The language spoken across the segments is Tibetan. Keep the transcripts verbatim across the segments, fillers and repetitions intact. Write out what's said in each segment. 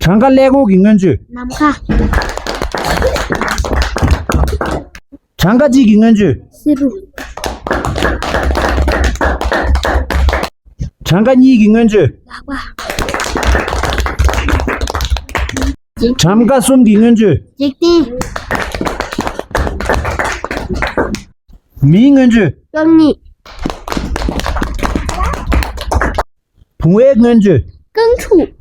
གྲངས་ཀ་ཀླད་ཀོར་གྱི་མངོན་བརྗོད། ནམ་མཁའ། གྲངས་ཀ་གཅིག་གི་མངོན་བརྗོད། བསེ་རུ། གྲངས་ཀ་གཉིས་ཀྱི་མངོན་བརྗོད། ལག་པ། གྲངས་ཀ་གསུམ་གྱི་མངོན་བརྗོད། འཇིག་རྟེན། མིའི་མངོན་བརྗོད། སྟོང་ཉིད། བུང་བའི་མངོན་བརྗོད། རྐང་ཕྲུག།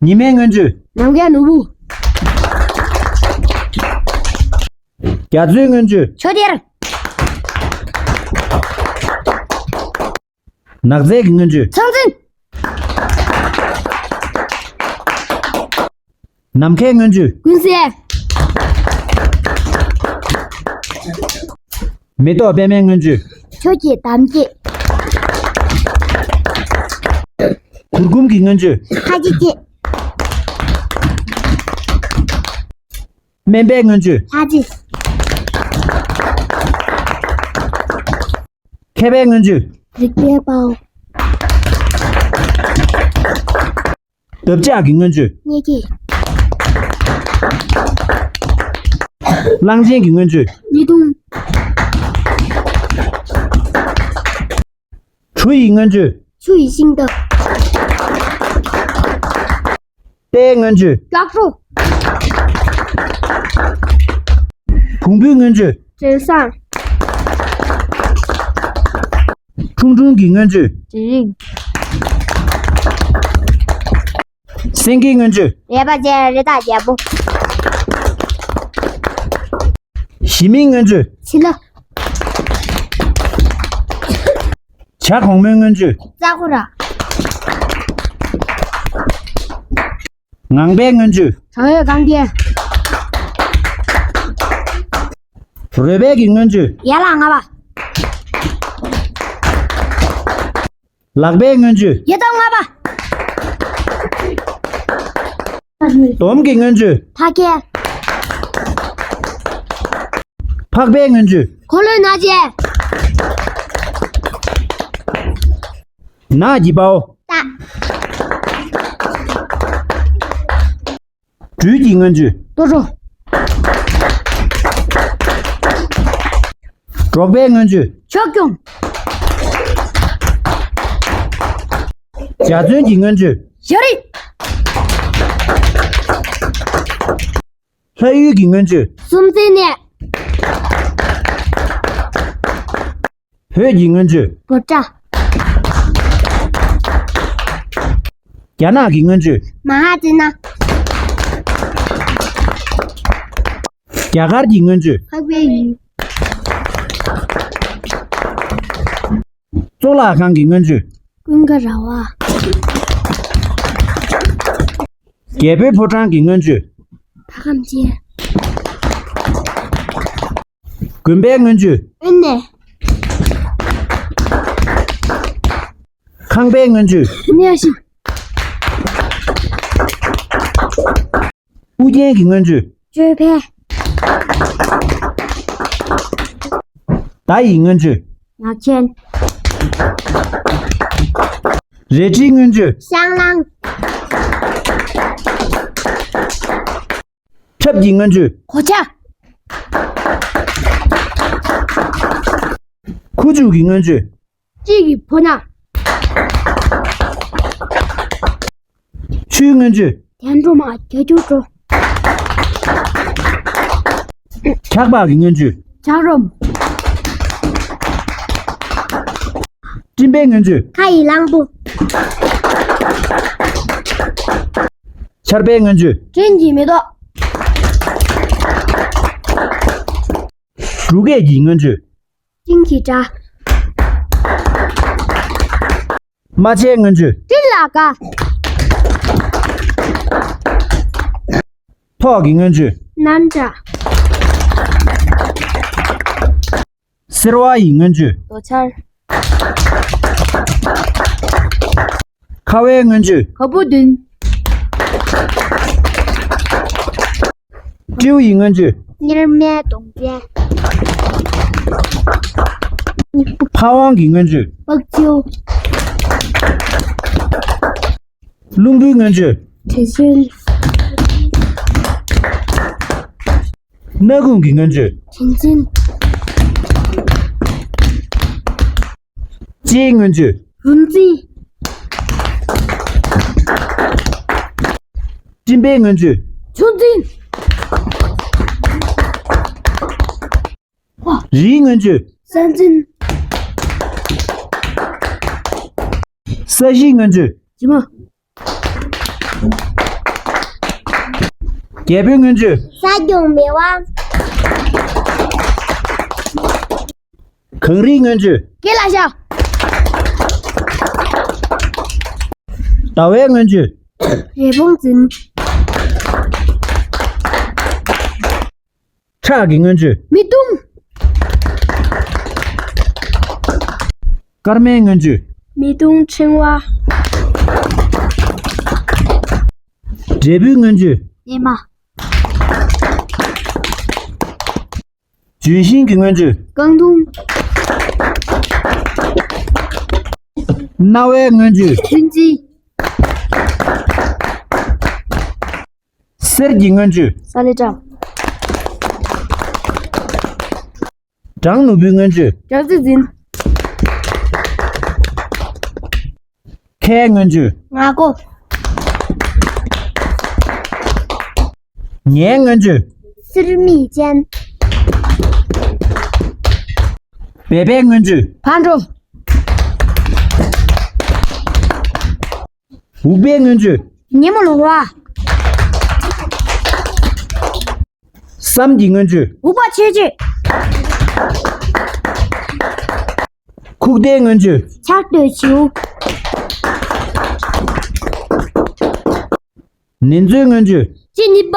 ཉི་མའི་མངོན་བརྗོད། ནམ་མཁའི་ནོར་བུ། རྒྱ་མཚོའི་མངོན་བརྗོད། ཆུ་གཏེར། ནགས་ཚལ་གྱི་མངོན་བརྗོད། ཚང་ཚིང་། ནམ་མཁའི་མངོན་བརྗོད། ཀུན་གསལ། མེ་ཏོག་པད་མའི་མངོན་བརྗོད། ཆུ་སྐྱེས་འདམ་སྐྱེས། གུར་གུམ་གྱི་མངོན་བརྗོད། ཁ་ཆེ་ཆེ། སྨན་པའི་མངོན་བརྗོད། ལྷ་རྗེ། མཁས་པའི་མངོན་བརྗོད། རིག་པའི་དཔའ་བོ། འདབ་ཆགས་ཀྱི་མངོན་བརྗོད། གཉིས་ཀྱི། གླང་ཆེན་གྱི་མངོན་བརྗོད། གཉིས་སྟོང་། གྲུ་ཡི་མངོན་བརྗོད། ཆུ་ཡི་ཤིང་རྟ། རྟའི་མངོན་བརྗོད། སྐྱག་རོ། བོང་བུའི་མངོན་བརྗོད། དྲན་བཟང་། ཁྲུང་ཁྲུང་གི་མངོན་བརྗོད། དེ་རིང་། སེང་གེའི་མངོན་བརྗོད། རལ་པ་ཅན་རི་དྭགས་རྒྱལ་པོ། ཞི་མིའི་མངོན་བརྗོད། བྱི་ལ། བྱ་གོང་མོའི་མངོན་བརྗོད། རྩྭ་ཁོ་ར། ངང་པའི་མངོན་བརྗོད། བྱ་འོད་གང་གས། རོལ་པའི་གི་མངོན་བརྗོད། ཡ་ལ་ང་བ། ལག་པའི་མངོན་བརྗོད། ཡ་ཏོ་ང་བ། འདོམ་གྱི་མངོན་བརྗོད། ཕ་སྐད། ཕག་པའི་མངོན་བརྗོད། འཁོར་ལོའི་ནག་ཅན། ནགས་ཀྱི་དཔའ་བོ། རྟ། སྦྲུལ་གྱི་མངོན་བརྗོད། ལྟོ་འགྲོ། འབྲོག་པའི་མངོན་བརྗོད། ཕྱོགས་སྐྱོང་། འཇའ་ཚོན་གྱི་མངོན་བརྗོད། ཞག་རི། ལྷ་ཡུལ་གྱི་མངོན་བརྗོད། སུམ་རྩེན་གནས། བོད་ཀྱི་མངོན་བརྗོད། བོད་སྒྲ། རྒྱ་ནག་གི་མངོན་བརྗོད། མ་ཧ་ཙི་ན། རྒྱ་གར་གྱི་མངོན་བརྗོད། འཕགས་པའི་ཡུལ། གཙུག་ལག་ཁང་གི་མངོན་བརྗོད། ཀུན་དགའ་ར་བ། རྒྱལ་པོའི་ཕོ་བྲང་གི་མངོན་བརྗོད། བ་གམ་ཅན། དགོན་པའི་མངོན་བརྗོད། དབེན་གནས། ཁང་པའི་མངོན་བརྗོད། གནས་ཤིང་། དབུ་རྒྱན་གྱི་མངོན་བརྗོད། ཅོད་པན། མདའ་ཡི་མངོན་བརྗོད། ནག་ཅན། རལ་གྲིའི་མངོན་བརྗོད། ཤང་ལང་། ཁྲབ་ཀྱི་མངོན་བརྗོད། གོ་ཆ། ཁུ་བྱུག་གི་མངོན་བརྗོད། གཅིག་གི་ཕོ་ཉ། ཆུའི་མངོན་བརྗོད། དན་འགྲོ་མ་རྒྱ་སྒྱུར་འགྲོ། འཁྱག་པག་གི་མངོན་བརྗོད། འཁྱག་རོམ། སྤྲིན་པའི་མངོན་བརྗོད། ཁ་ཡི་གླང་པོ། ཆར་པའི་མངོན་བརྗོད། སྤྲིན་གྱི་མེ་ཏོག། འབྲུག་སྐད་ཀྱི་མངོན་བརྗོད། སྤྲིན་གྱི་སྒྲ། རྨ་བྱའི་མངོན་བརྗོད། སྤྲིན་ལ་དགའ། ཐོག་གི་མངོན་བརྗོད། གནམ་སྒྲ། སེར་བ་ཡི་མངོན་བརྗོད། རྡོ་ཆར། ཁ་བའི་མངོན་བརྗོད། ཁ་སྤུ་བདུན། སྤྲེའུ་ཡི་མངོན་བརྗོད། གཉེར་མའི་གདོང་ཅན། ཕ་ཝང་གི་མངོན་བརྗོད། པག་ཅིའུ། རླུང་བུའི་མངོན་བརྗོད། དྲི་ཆེན། སྣ་ཁུང་གི་མངོན་བརྗོད། དྲིན་ཆེན། ལྕེའི་མངོན་བརྗོད། རུམ་འཛིན། སྤྲིན་པའི་མངོན་བརྗོད། ཆུ་འཛིན། རིའི་མངོན་བརྗོད། ས་འཛིན། ས་གཞིའི་མངོན་བརྗོད། ཇི་མ། རྒྱལ་པོའི་མངོན་བརྗོད། ས་སྐྱོང་མི་དབང་། གངས་རིའི་མངོན་བརྗོད། དགེ་ལ་བཞག་ཟླ་བའི་མངོན་བརྗོད། རི་བོང་འཛིན། ཁྲག་གི་མངོན་བརྗོད། མེ་དུང་། སྐར་མའི་མངོན་བརྗོད། མེ་དུང་ཕྲེང་བ། འབྲས་བུའི་མངོན་བརྗོད། ཉི་མ། ལྗོན་ཤིང་གི་མངོན་བརྗོད། རྐང་འཐུང་། རྣ་བའི་མངོན་བརྗོད། ཐུན་རྩི། གསེར་གྱི་མངོན་བརྗོད། ས་ལེ་ཏྲ། སྦྲང་ནོར་བུའི་མངོན་བརྗོད། སྦྲང་རྩི་འཛིན། ཁའི་མངོན་བརྗོད། ང་གོ། ཉའི་མངོན་བརྗོད། སིལ་མའི་སྤྱན། སྦལ་པའི་མངོན་བརྗོད། ཕར་འགྲོ། འུག་པའི་མངོན་བརྗོད། ཉིན་མོ་ལོང་བ། སྲམ་གྱི་མངོན་བརྗོད། འུག་པ་ཆེ་ཆེ། ཁུག་རྟའི་མངོན་བརྗོད། ཆར་སྟོད་བྱིའུ། ནེ་ཙོའི་མངོན་བརྗོད། ཅི་གཉིས་པ།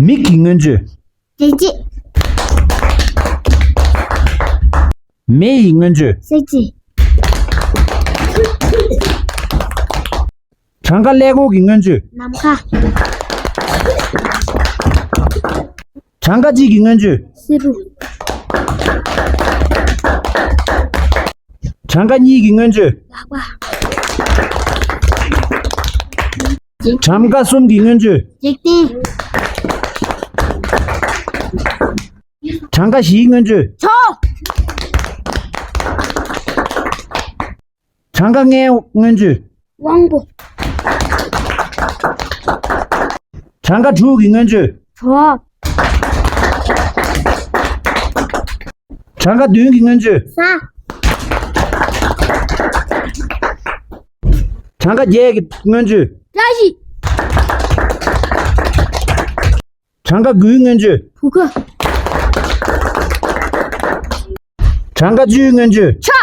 མིག་གི་མངོན་བརྗོད། དྲིན་ཅན། མེ་ཡི་མངོན་བརྗོད། སྲེག་བཅད། གྲངས་ཀ་ཀླད་ཀོར་གྱི་མངོན་བརྗོད། ནམ་མཁའ། གྲངས་ཀ་གཅིག་གི་མངོན་བརྗོད། བསེ་རུ། གྲངས་ཀ་གཉིས་ཀྱི་མངོན་བརྗོད། ལག་པ། གྲངས་ཀ་གསུམ་གྱི་མངོན་བརྗོད། འཇིག་རྟེན། གྲངས་ཀ་བཞིའི་མངོན་བརྗོད། ཆོས། གྲངས་ཀ་ལྔའི་མངོན་བརྗོད། དབང་པོ། གྲངས་ཀ་དྲུག་གི་མངོན་བརྗོད། གྲོགས། གྲངས་ཀ་བདུན་གྱི་མངོན་བརྗོད། ས། གྲངས་ཀ་བརྒྱད་ཀྱི་མངོན་བརྗོད། བཀྲ་ཤིས། གྲངས་ཀ་དགུའི་མངོན་བརྗོད། བུ་ག། གྲངས་ཀ་བཅུའི་མངོན་བརྗོད། ཆ།